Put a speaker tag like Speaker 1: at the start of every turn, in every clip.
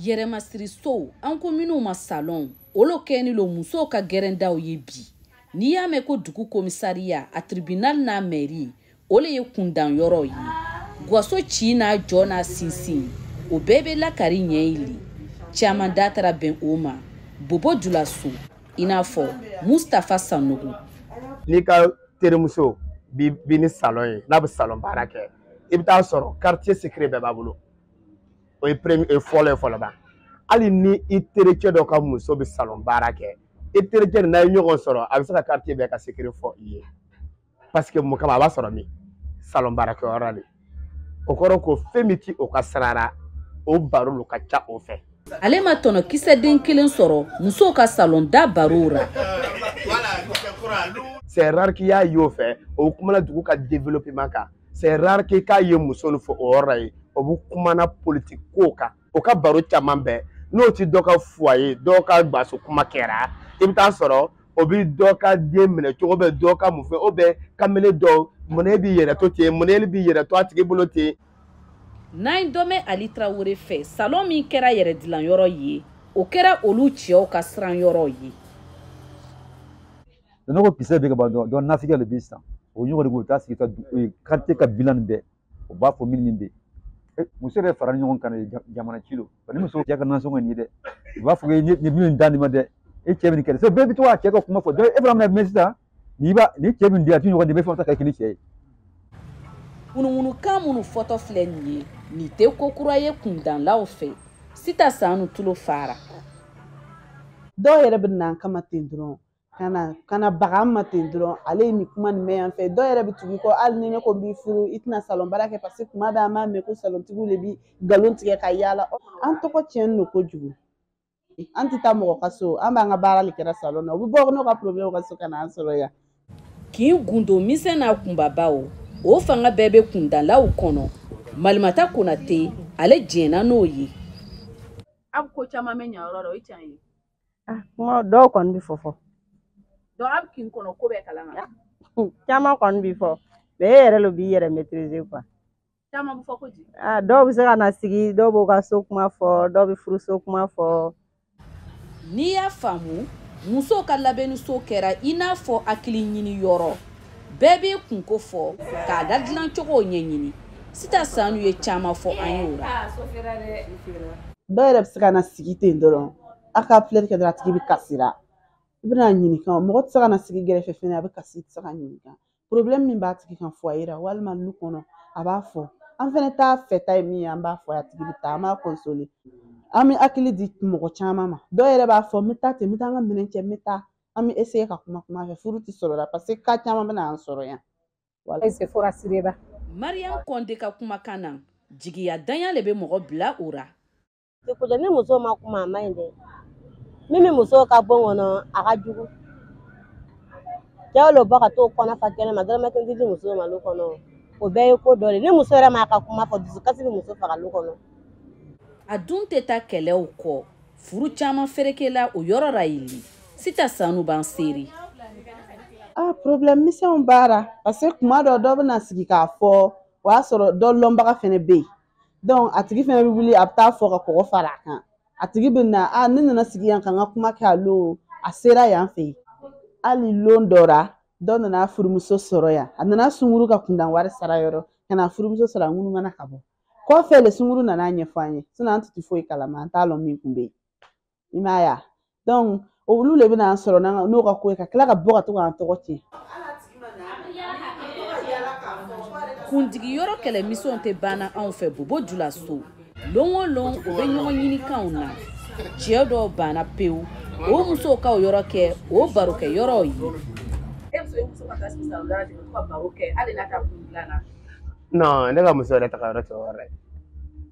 Speaker 1: Yɛrɛmasirisow, an ko minnu ma salon, olu kɛni lo musow ka gɛrɛndaw ye bi. N'i y'a mɛn ko dugu komisariya, a tribunal n'a mairie, o le ye kundanyɔrɔ ye. Gwaso ci n'a jɔ n'a sinsin, o bɛɛ bɛ lakari ɲɛ ye le. Caman da taara bɛn o ma Bobo Julaso, i n'a fɔ Mustafa Sanogo.
Speaker 2: N'i ka terimuso bi ni salon ye, n'a bɛ salon baara kɛ, i bɛ taa sɔrɔ quartier secret bɛɛ b'a bolo. O ye premier, o ye fɔlɔ ye fɔlɔ ba. Hali ni i terikɛ dɔ ka muso bɛ salon baara kɛ, i terikɛ nin n'a ye ɲɔgɔn sɔrɔ, a bɛ se ka quartier bɛɛ ka secret fɔ i ye. Parce que mun kama a b'a sɔrɔ min? Salon baarakɛyɔrɔ de. O kɔrɔ ko fɛn min ti o ka sira la, o baro lo ka ca o fɛ.
Speaker 1: Ale ma tɔnɔ kisɛ den kelen sɔrɔ musow ka salon da barow ra.
Speaker 2: C'est rare k'i y'a ye o fɛ, o kumana dugu ka développement kan. C'est rare k'i k'a ye muso nin fɔ o yɔrɔ la yen, o bɛ kumana politique ko kan. O ka baro caman bɛɛ, n'o ti dɔ ka foyer, dɔ ka gaso kuma kɛra, i bɛ taa sɔrɔ o bi dɔ ka den minɛ cogo bɛ dɔ ka mun fɛ, o bɛ kamalen dɔw, mun b'i yɛrɛ to ten, mun b'i yɛrɛ to a tigi bolo ten.
Speaker 1: N'an ye dɔ mɛn Ali Tarawele fɛ, salon min kɛra yɛrɛ dilanyɔrɔ ye, o kɛra olu cɛw ka siranyɔrɔ ye.
Speaker 3: Ne ko kisɛ bɛ ka ban dɔn nafikɛ de bɛ sisan, o ɲɔgɔn de k'u taa sigi ka quartier ka bilan nin bɛɛ, o b'a fɔ min bɛ yen. Muso yɛrɛ fara ɲɔgɔn kan jamana ci lo, ni muso cɛ ka nasɔngɔ nin ye dɛ, u b'a fɔ ko nin bɛ nin da nin ma dɛ, e cɛ bɛ nin kɛ dɛ, bɛɛ bɛ to k'a cɛ ka kuma fɔ, e fana bɛna mɛn sisan, n'i b'a ni cɛ min di a ti ɲɔgɔn di, bɛ fɛn ta ka kɛ ni cɛ ye.
Speaker 1: Ŋunuŋunukan minnu fɔtɔ filɛ nin ye, nin tɛ ko kura ye kundanlaw fɛ. Sita Sanu tulo fara.
Speaker 4: Dɔw yɛrɛ bɛ na an kama ten dɔrɔn, ka na baga an ma ten dɔrɔn, ale ye nin kuma nin mɛn yan fɛ. Dɔw yɛrɛ bɛ tugu i kɔ, hali ni ne ko n b'i furu, i tɛna salon baara kɛ, parce que kuma bɛɛ an b'a mɛn ko salontigiw de bi nkalon tigɛ ka yaala. An tɔgɔ tiɲɛnen don kojugu. An tɛ taa mɔgɔ ka so, an b'an ka baara de kɛra salon na, u bɛ bɔ n'u ka problème ka so ka na an sɔrɔ yan.
Speaker 1: K'i gundo misɛn n'a kunbabaw, o fanga bɛɛ bɛ kundalaw kɔnɔ. Malimata Konate, ale jɛnna n'o ye.
Speaker 5: A ko caman bɛ ɲa yɔrɔ la, o ye tiɲɛ ye.
Speaker 6: Kuma dɔw kɔni bɛ fɔ.
Speaker 5: Donc a bɛ kin kɔnɔ ko bɛɛ kalama.
Speaker 6: Caman kɔni bɛ fɔ, mais e yɛrɛ de b'i yɛrɛ maîtriser quoi.
Speaker 5: Caman bɛ fɔ ko di?
Speaker 6: Dɔw bɛ se ka na sigi, dɔw b'u ka so kuma fɔ, dɔw bɛ furuso kuma fɔ.
Speaker 1: N'i y'a faamu, musow ka labɛnniso kɛra i n'a fɔ hakili ɲini yɔrɔ. Bɛɛ b'i kunko fɔ k'a da dilancogo ɲɛɲini. Sita Sanu ye caman fɔ an ye o la.
Speaker 4: Dɔw yɛrɛ bɛ se ka na sigi ten dɔrɔn, a ka filɛli kɛ dɔrɔn a tigi bɛ kasira. I bɛna ɲininka, mɔgɔ tɛ se ka na sigi gɛrɛfɛ fɛnɛ, a bɛ kasi, i tɛ se ka ɲininka. Problème min b'a tigi kan foyer la walima lu kɔnɔ, a b'a fɔ. An fɛnɛ t'a fɛta ye min ye, an b'a fɔ a tigi bɛ taa, an b'a consoler. An bɛ hakili di mɔgɔ caman ma. Dɔw yɛrɛ b'a fɔ n bɛ taa ten, n bɛ taa n ka minɛn cɛ, n bɛ taa. An bɛ essayer ka kuma kuma fɛ, furu tɛ sɔrɔ la parce que cas caman bɛ na an sɔrɔ yan.
Speaker 1: Mariam Kɔnde ka kumakan na, jigiya danya de bɛ mɔgɔ bila o ra.
Speaker 7: Ni muso ma kuma a man ɲi dɛ. Min bɛ musow ka bon kɔnɔ, a ka jugu. Cɛw le bɔ ka t'o kɔnɔ fa kɛnɛ ma, dɔrɔmɛ kelen tɛ di musow ma lu kɔnɔ. O bɛɛ ye ko dɔ de ye. Ni muso yɛrɛ m'a ka kuma fɔ, dusukasi bɛ muso faga lu kɔnɔ.
Speaker 1: A dun tɛ taa kɛlɛw kɔ. Furu caman ferekela o yɔrɔ la yen. Sita Sanu b'an seere.
Speaker 4: Problème misɛnw b'a la, parce que kuma dɔ dɔ bɛna sigi k'a fɔ, o y'a sɔrɔ dɔ lɔnbaga fɛnɛ bɛ yen. Donc a tigi fɛnɛ bɛ wuli, a bɛ taa fɔ ka kɔgɔ fara a kan. A tigi bɛ na, ne nana sigi yan ka n ka kuma kɛ a lon, a sera yan fɛ yen. Hali lon dɔ la, dɔ nana furumuso sɔrɔ yan. A nana sunkuru ka kundan wari sara yɔrɔ, ka na furumuso sɔrɔ a ŋunumana ka bɔ. Kɔfɛ le sunkuru nana ɲɛfɔ an ye, sinon an tɛ foyi kalama, an t'a lɔn min kun bɛ yen. I m'a ye wa? Donc olu le bɛna an sɔrɔ n'o ka ko ye ka tila ka bɔ ka to k'an tɔgɔ tiɲɛ.
Speaker 1: Kundigiyɔrɔ kɛlɛmisɛnw tɛ banna anw fɛ Bobo Julaso. Lon o lon, u bɛ ɲɔgɔn ɲinikanw na. Cɛ dɔw banna pewu, o musow ka o yɔrɔ kɛ o barokɛyɔrɔw ye.
Speaker 5: E muso ye muso ka taa sigi salon da la ten, ka to ka baro kɛ hali n'a t'a kun dilan na.
Speaker 2: Non, ne ka muso yɛrɛ taga yɔrɔ tɛ o yɔrɔ ye.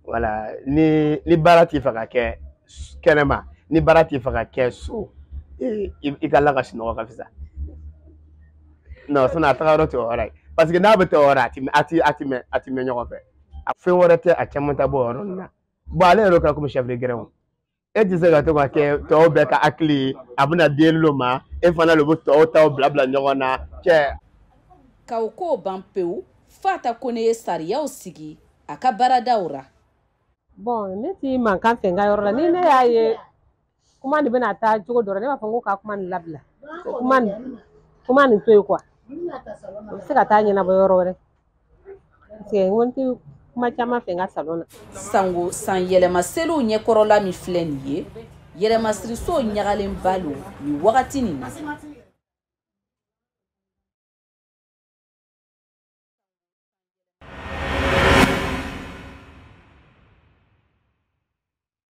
Speaker 2: Voilà, ni baara t'i fɛ ka kɛ kɛnɛma, ni baara t'i fɛ ka kɛ so, i ka la ka sunɔgɔ ka fisa. Non, sinon a taga yɔrɔ tɛ o yɔrɔ ye. Parce que n'a bɛ taa o yɔrɔ, a ti mɛn ɲɔgɔn fɛ. A fɛn wɛrɛ tɛ, a caman ta bɔ o yɔrɔ ninnu na. Bon, ale yɛrɛ kɛra komi chef de grin o. E tɛ se ka to ka kɛ tɔw bɛɛ ka hakili ye, a bɛna den lo ma, e fana de bɛ tɔw taw bila bila ɲɔgɔn na. Cɛ.
Speaker 1: Ka o ko ban pewu, Fata Kone ye sariyaw sigi a ka baaradaw ra.
Speaker 8: Bon, ne ti mankan fɛ n ka yɔrɔ la. Ni ne y'a ye kuma nin bɛna taa cogo dɔ la, ne b'a fɔ n ko ka kuma nin labila, kuma nin to yen quoi. O bɛ se ka taa ɲɛnabɔ yɔrɔ wɛrɛ, parce que n ko n tɛ kuma caman fɛ n ka salon na.
Speaker 1: Sango san yɛlɛma seliw ɲɛkɔrɔla min filɛ nin ye, yɛrɛmasiriso ɲagalenba lo nin wagati nin na.